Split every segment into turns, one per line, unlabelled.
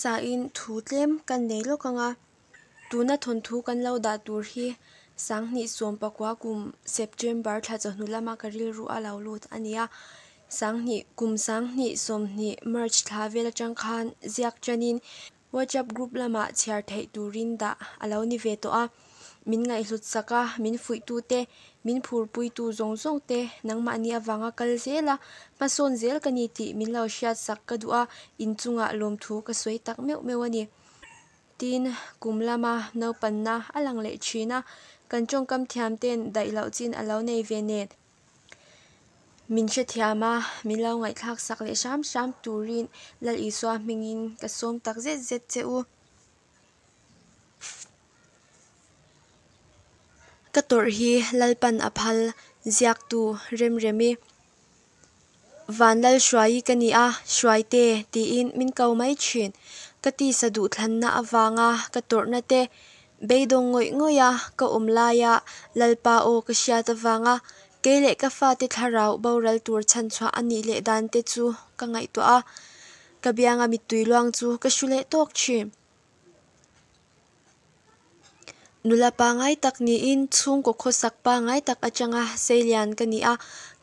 hmasain thu tlem kan nei lawk ang a, tuna thawnthu kan lo dah tur hi sanghnih sawm pakua kum September thla chawhnu lama ka rilru a lo lut a ni a, sanghnih kum sanghnih sawmhnih March thla vel atang khan ziak tanin WhatsApp group lamah chhiar theih turin dah a lo ni ve tawh a, min ngaihhlut sak a, min fuihtute, min phurpuitu zawng zawng te nangmahni avanga kal zel a, hmasawn zel ka ni tih min lo hriat sak ka duh a, inchungah lawmthu ka sawi tak meuh meuh a ni. Tin, kum lama naupanna a lang leh thin a, kan tawngkam thiam ten daih loh chin a lo nei ve nen. Min hrethiam a, min lo ngaihthlak sak leh hram hram turin Lal Isua hmingin ka sawm tak zet zet che u. Ka tawrh hi Lalpan a phal ziaktu Remremi. Vanlalhruaii ka ni a, Hruaite tiin min ko mai thin. Ka tisa duhthlanna avanga ka tawrhna te beidawng ngawih ngawih a ka awm laia Lalpa aw ka hriat avanga kei leh ka fate thlarau boral tur chhanchhuah a nih leh dan te chu ka ngaihtuah a, ka bianga mittui luang chu ka hru leh tawk thin. Nula pangngai tak niin chhungkaw khawsak pangngai tak atanga seilian ka ni a,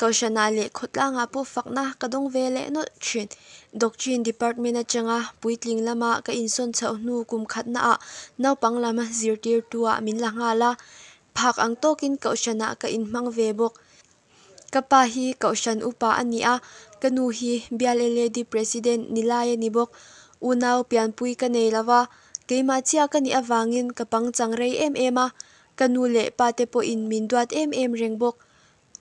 Kohhranah leh khawtlangah pawh fakna ka dawng ve leh nawlh thin. Doctrine Department atanga puitling lama ka insawn chhoh hnu kum khatnaah naupang lam zirtirtuah min la nghal a, phak ang tawkin Kohhranah ka inhmang ve bawk. Ka pa hi Kohhran upa a ni a, ka nu hi Bial LAD President ni lai a ni bawk. Unau pianpui ka nei lo va, keimah chiah ka nih avangin ka pangchang rei em em a, ka nu leh pa te pawhin min duat em em reng bawk.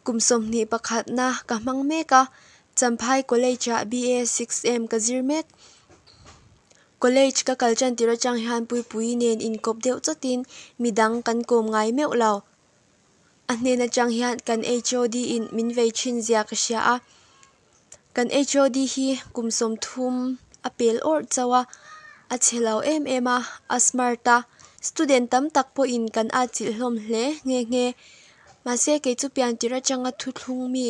Kum 21 na ka hmang mek a, Champhai College-ah BA 6M ka zir mek. College ka kal tan tir atang hian Puipuii nen inkawp deuh chawtin midang kan kawm ngai meuh lo. A hnen atang hian kan HOD in min vei thin zia ka hria a, kan HOD hi kum 30 a pel awrh chauh a, a chhe lo em em a, a smart a, student tam tak pawhin kan atchilh hlawm hle nghe nghe. Mahse kei chu pian tirh atanga thuthlung mi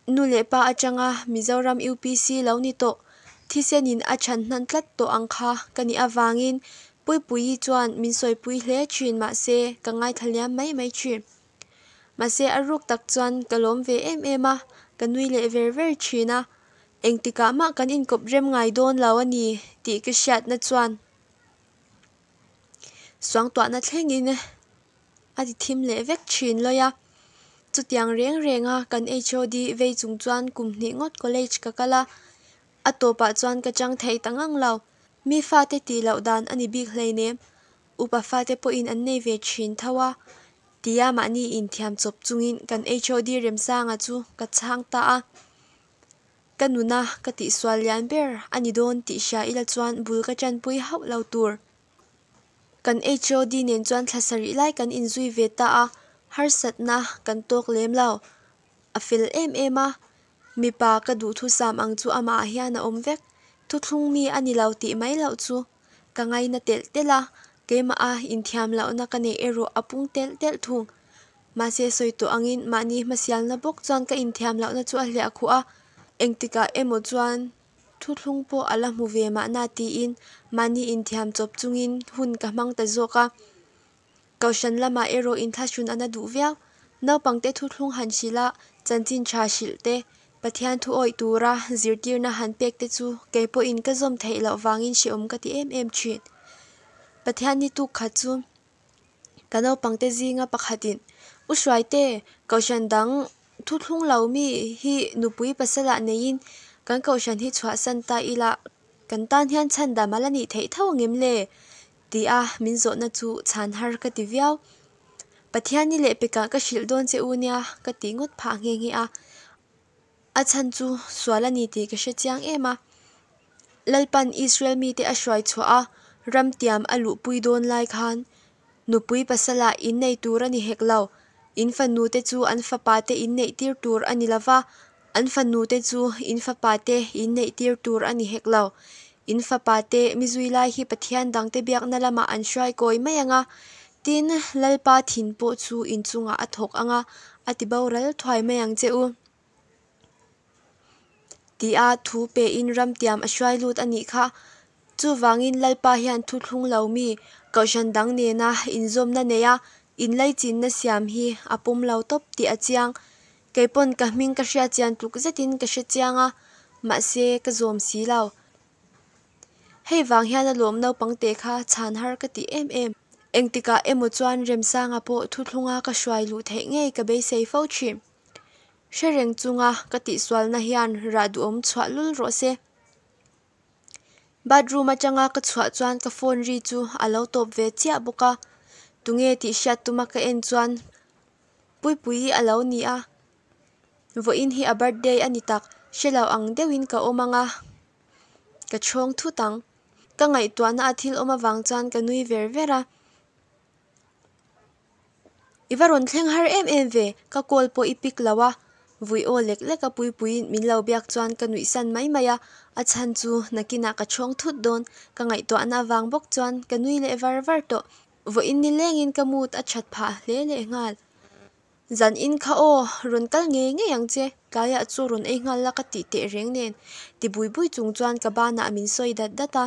Nu leh pa atanga Mizoram UPC lo ni tawh, thisenin a chhan hnan tlat tawh ang kha ka nih avangin Puipuii chuan min sawipui hle thin mahse ka ngaithla liam mai mai thin. Mahse a ruk tak chuan ka lawm ve em em a, ka nui leh ver ver thin a, engtikah mah kan inkawp rem ngai dawn lo a ni tih ka hriatna chuan suangtuahna thlengin a ti thim leh vek thin lawi a. Chutiang reng reng a kan HOD vei chung chuan kum hnih ngawt college ka kal a, a tawpah chuan ka chang thei ta ngang lo. Mi fate tih loh dan a ni bik hleinem, upa fate pawhin an nei ve thin tho a, tia mahni inthiam chawp chungin kan HOD Remsanga chu ka chhang ta a. Ka nuna ka tihsual lian ber a ni dawn tih hria ila chuan bul ka tanpui hauh lo tur. Kan HOD nen chuan thla sarih lai kan inzui ve ta a, harsatna kan tawk lem lo. A fel em em a, mipa ka duhthusam ang chu amah hian a awm vek. Thuthlung mi a ni lo tih mai loh chu ka ngaina telh telh a, keimah a inthiam lohna ka neih erawh a pung telh telh thung. Mahse sawi tawh angin mahni hmasialna bawk chuan ka inthiam lohna chu a hliah khuh a, engtikah emaw chuan Thuthlung pawh a la hmu ve mahna tiin mahni inthiam chawp chungin hun ka hmang ta zawk a. Kohhran lamah erawh inthlahrun a na duh viau. Naupangte thuthlung han hrilh a, chanchin tha hrilh te, Pathian thu awih tura zirtirna han pek te chu kei pawhin ka zawm theih loh vangin hrehawm ka ti em em thin. Pathian ni tuk khat chu Ka naupangte zinga pakhatin, U Hruaite, Kohhran dang thuthlung lo mi hi nupui pasalah neiin kan Kohhran hi chhuahsan ta ila kan tan hian chhandam a la nih theih tho angem le? tia min zawhna chu chhan har ka ti viau. Pathian ni leh pekah ka hrilh dawn che u nia ka tih ngawt phah nghe nghe a. A chhan chu sual a ni tih ka hre chiang em a. Lalpan Israel mite a hruai chhuah a, ramtiam a luhpui dawn lai khan nupui pasala innei tur a ni hek lo. In fanute chu an fapate inneihtir tur a ni lo va, an fanute chu in fapate inneihtir tur a ni hek lo. In fapate mi zui lai hi Pathian dangte biakna lamah an hruai kawi mai ang a, tin, Lalpa thin pawh chu inchungah a thawk ang a, a ti boral thuai mai ang che u. Tia thu pein ramtiam a hruai lut a nih kha. Chuvangin Lalpa hian thuthlung lo mi, kohhran dang nena inzawmna neia inlaichinna siam hi a pawm lo tawp tih a chiang. Kei pawn ka hming ka hriat chian tluk zetin ka hre chiang a, mahse ka zawm si lo. Hei vang hian a lawm naupang te kha chhan har ka ti em em. Engtikah emaw chuan Remsanga pawh thuthlunga ka hruai luh theih ngei ka beisei fo thin. Hre reng chunga ka tihsualna hian rah duhawm chhuah lul rawh se. Bathroom atanga ka chhuah chuan ka phone ri chu a lo tawp ve chiah bawk a, tunge tih hriat tuma ka en chuan Puipuii a lo ni a, vawiin hi a birthday a ni tak, hre lo ang deuhin ka awm ang a, ka chhawng thut ang. Ka ngaihtuahna a thil awm avang chuan ka nui ver ver a. I va rawn thleng har em em ve, ka call pawh i pick lo a, vui aw lek lek a Puipuiin min lo biak chuan ka nuih san mai mai a, a chhan chu nakinah ka chhawng thut dawn, ka ngaihtuahna avang bawk chuan ka nui leh var var tawh, vawiin nilengin ka mood a that phah hle leh nghal. Zan in kha aw, rawn kal ngei ngei ang che, tlaiah chu rawn ei nghal la ka tih teh reng nen, ti bui bui chung chuan ka banah min sawi dat dat a.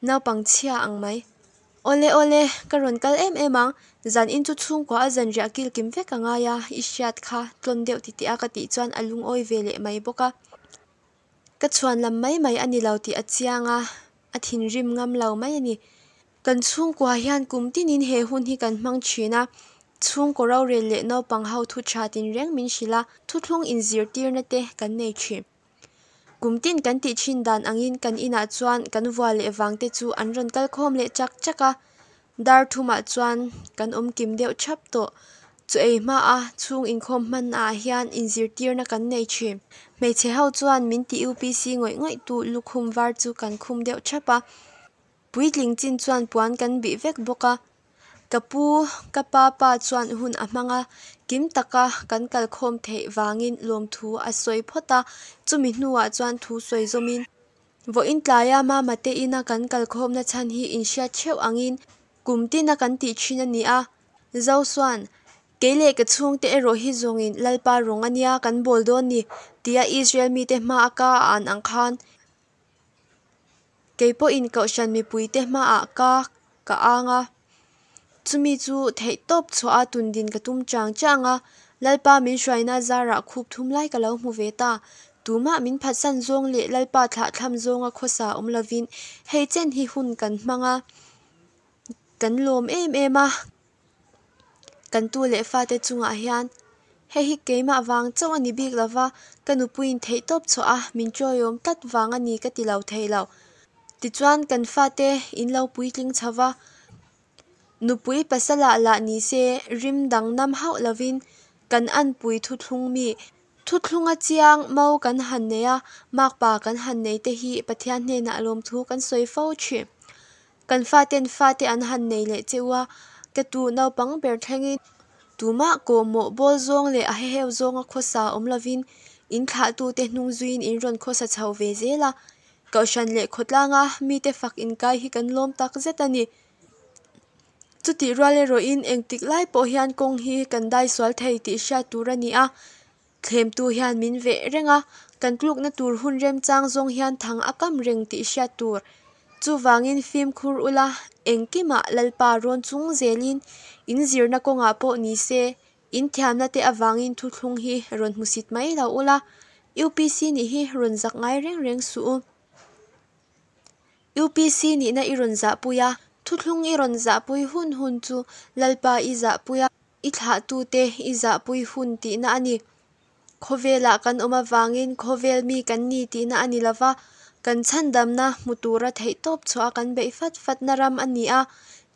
Naupang chhia ang mai. Awle awle, ka rawn kal em em ang, zan in chu chhungkua a zanriah kil kim vek a ngai a, i hriat kha tlawn deuh titih a ka tih chuan a lungawi ve leh mai bawk a. Ka chhuan lam mai mai a ni lo tih a chiang a, a thinrim ngam lo mai a ni. Kan chhungkua hian kum tinin he hun hi kan hmang thin a, chhungkaw rorel leh naupang ho thu tha tinreng min hrilh a, thuthlung inzirtirna te kan nei thin. Kum tin kan tih thin dan angin kan inah chuan kan vua leh vang te chu an rawn kal khawm leh chak chak a, dar thumah chuan kan awm kim deuh thap tawh. Chu ei hmaa chhung inkhawm hmanah hian inzirtirna kan nei thin. Hmeichhe ho chuan min ti UPC ngawih ngawih tu lukhum var chu kan khum deuh thap a. Puitling chin chuan puan kan bih vek bawk a. Ka pu, ka pa pa chuan hun a hmang a, kim taka kan kalkhawm theih vangin lawmthu a sawi phawt a, chumi hnuah chuan thu sawi zawmin, Vawiin tlaia mama te ina kan kalkhawmna chhan hi inhriat theuh angin kum tina kan tih thin a ni a, Zosuan, Kei leh ka chhungte erawh hi zawngin Lalpa rawng a nia kan bawl dawn ni, tia Israel mite hma a ka a an ang khan, Kei pawhin kohhran mipuite hmaah ka ka ang a, chumi chu theihtawp chhuah a tundin ka tum chang chang a, Lalpa min hruaina zarah khup thum lai ka lo hmu ve ta. Tumah min phatsan zawng leh Lalpa thlahthlam zawnga khawsa awm lovin hei chen hi hun kan hmang a, kan lawm em em a. Kan tu leh fate chungah hian hei hi keimah vang chauh a ni bik lo va, ka nupuiin theihtawp chhuah a min chawiawm tlat vang a ni ka ti lo thei lo. Tichuan kan fate in lo puitling chho va, nupui pasalah lah ni se rim dang nam hauh lovin kan anpui thuthlung mi thuthlunga chiang mo kan han nei a, makpa kan han nei te hi Pathian hnenah lawmthu kan sawi fo thin. Kan faten fate an han nei leh che u a, ka tu naupang ber thlengin tumah kawhmawh bawl zawng leh a heheu zawnga khawsa awm lovin in thlahtute hnung zuiin in rawn khawsa chho ve zel a. Kohhran leh khawtlanga mite fak inkai hi kan lawm tak zet a ni. Chutih rual erawhin engtik lai pawh hian kawng hi kan dai sual thei tih hriat tur a ni a. Thlemtu hian min veh reng a, kan tlukna tur hun remchang zawng hian thang a kam reng tih hriat tur. Chuvangin fimkhur ula, engkimah Lalpa rawn chung zelin in zirna kawngah pawh ni se, in thiamna te avangin thuthlung hi rawn hmusit mai lo ula, UPC nih hi rawn zak ngai reng reng suh u. UPC nihna i rawn zahpui a, thuthlung i rawn zahpui hun hun chu Lalpa i zahpui a. I thlahtute i zahpui hun tihna a ni. Khawvelah kan awm avangin khawvel mi kan ni tihna a ni lova, kan chhandamna hmu tura theihtawp chhuah a kan beih fat fatna ram a ni a,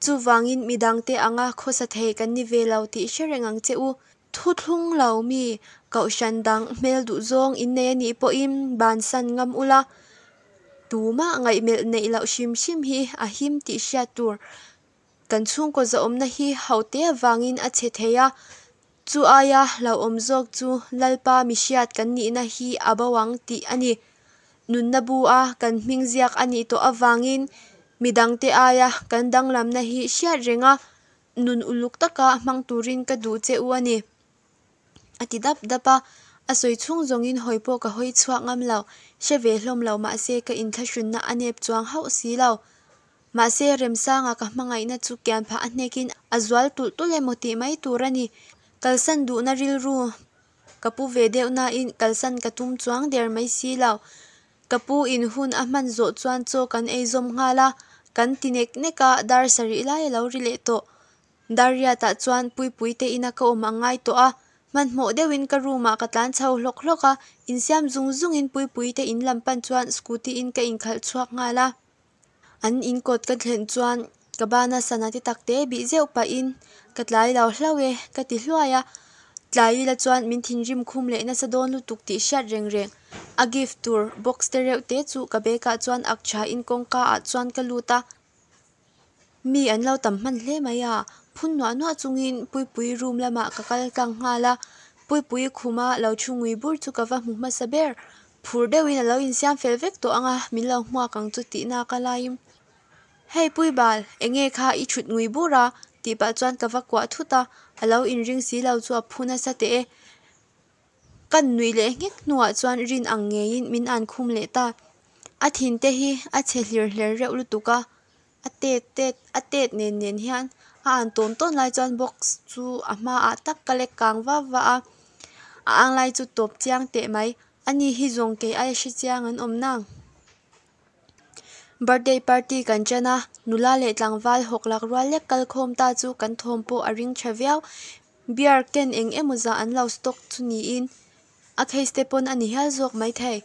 chuvangin midangte anga khawsa thei kan ni ve lo tih hre reng ang che u. Thuthlung lo mi kohhran dang hmel duh zawng innei a nih pawhin bansan ngam ula, tumah ngaihmelh neih loh hrim hrim hi a him tih hriat tur. Kan chhungkaw zahawmna hi haute avangin a chhe thei a, chu aia hlauhawm zawk chu Lalpa mihriat kan nihna hi a bo ang tih a ni. Nunna bu a kan hming ziak a nih tawh avangin midangte aia kan danglamna hi hriat reng a, nun uluk taka hmang turin ka duh che u a ni. A ti dap dap a, A sawi chhung zawngin hawi pawh ka hawi chhuak ngam lo. Hre ve hlawm lo mah se ka inthlahrunna a nep chuang hauh si lo. Mahse Remsanga ka hmangaihna chu kian phah a hnekin a zual tulh tulh emaw tih mai tur a ni. Kalsan duhna rilru ka pu ve deuh nain kalsan ka tum chuang der mai si lo. Ka pu in hun a hman zawh chuan chaw kan ei zawm nghal a, kan ti nek nek a, dar sarih lai a lo ri leh tawh. Dar riatah chuan Puipuii te ina ka awm a ngai tawh a, hmanhmawh deuhin ka room ah ka tlan chho hlawk hlawk a, insiam zung zungin Puipuii te in lam pan chuan scooty in ka inkhalh chhuak nghal a. An in kawt ka thlen chuan ka bana sana te tak te bih zeuh pahin ka tlai lo hlauh e ka ti hluai a, tlai ila chuan min thinrim khum leh nasa dawn lutuk tih hriat reng reng. A gift tur box te reuh te chu ka bag ah chuan ak tha in kawngka ah chuan ka lut a. Mi an lo tam hman hle mai a, phun nuah nuah chungin Puipuii room lamah ka kal tlang nghal a, Puipuii khuma lo thu ngui bur chu ka va hmu hmasa ber. Phur deuhin a lo insiam fel vek tawh ang a, min lo hmuak ang chu tih nak a laiin, Hei Puibal, enge kha i thut ngui bur a? tih pah chuan ka va kuah thut a, a lo inring si lo chu a phu nasa teh e. Kan nuih leh nghek hnuah chuan rin ang ngeiin min an khum leh ta. A thin te hi a chhe hlir hler reuh lutuk a, a tet tet a tet nen nen hian a an tawn tawn lai chuan box chu a hmaah tak ka lek kang va va a, a ang lai chu tawp chiang teh mai. Ani hi zawng kei aia hre chiang an awm nang. Birthday party kan ṭan a, nula leh tlangval hawk lak rual lek kal khawm ta chu kan thawm pawh a ring ṭha viau. Beer ken eng emaw zah an lo stock chu niin a case te pawn a ni hial zawk maithei.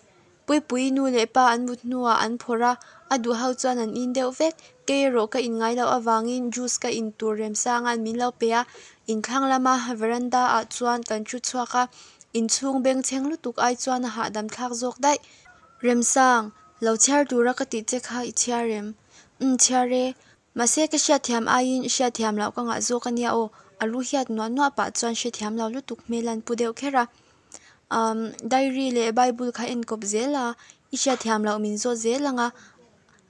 Puipuii nu leh pa an mut hnuah an phawrh a, a duh ho chuan an in deuh vek. Kei erawh ka in ngai loh avangin juice ka in tur Remsanga'n min lo pe a, inthlang lama veranda ah chuan kan thu chhuak a, inchhung bengchheng lutuk ai chuan a hahdam thlak zawk daih. Remsang, lo chhiar tura ka tih che kha i chhiar em? Umm chhiar e. Mahse ka hriatthiam aiin hriatthiam loh ka ngah zawk a nia aw, a lu hiat nuah nuah pah chuan hrethiam lo lutuk hmel an pu deuh kher a. Umm diary leh bible kha en kawp zel a, i hriatthiam loh min zawt zel ang a.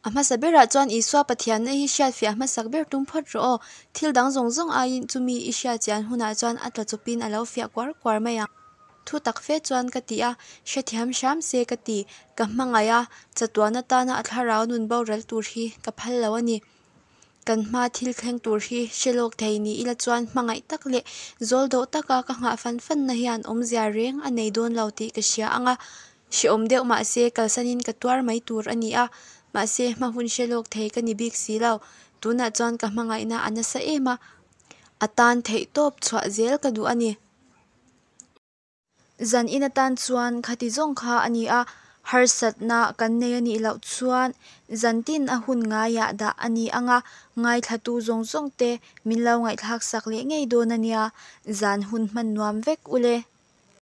A hmasa berah chuan Isua Pathianna hi hriatfiah hmasak ber tum phawt rawh aw, thil dang zawng zawng aiin chumi i hriatchian hunah chuan a tla chawpin a lo fiah kuar kuar mai ang. Thu tak fe chuan ka ti a, hrethiam hram se ka ti, ka hmangaih a, chatuan atana a thlarau nun boral tur hi ka phal lo a ni. Kan hma thil thleng tur hi hre lawk thei ni ila chuan hmangaih tak leh zawl dawh taka ka nghah fan fanna hian awmzia reng a nei dawn lo tih ka hria ang a, hreawm deuh mah se kalsanin ka tuar mai tur a ni a, mahse hma hun hre lawk thei ka ni bik si lo, tunah chuan ka hmangaihna a nasa em a, a tan theih tawp chhuah zel ka duh a ni. Zan in atan chuan khati zawng kha a ni a, harsatna kan nei a nih loh chuan zan tin a hun ngaiah dah a ni ang a, ngaithlatu zawng zawng te min lo ngaihthlak sak leh ngei dawn a nia, zan hun hman nuam vek ule.